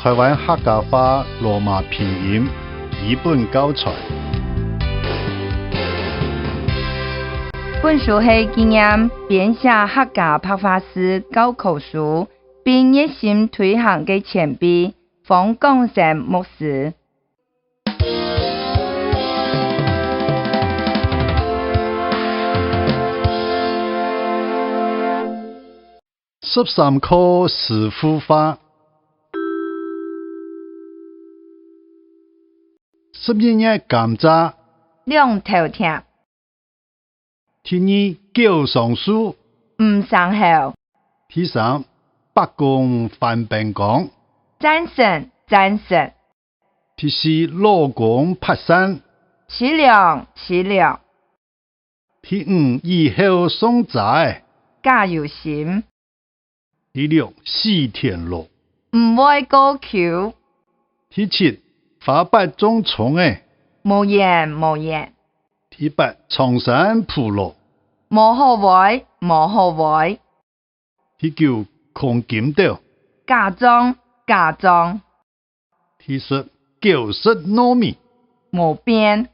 台灣客家話羅馬拼音基本教材。本書係紀念編寫客家白話詩教科書並熱心推行的前輩方廣生牧師。 13課師傅話。11月甘蔗，兩頭甜。第二狗上樹，毋生猴。第三伯公翻邊公，贊成贊成。第四老公拍山，淒涼淒涼。第五以後送仔，加油心。第六四田螺，毋愛過橋。第七花白種蟲的，無言無言。第八長山葡萄，無好位無好位。第九空金豆，假裝假裝。第十九色糯米，無變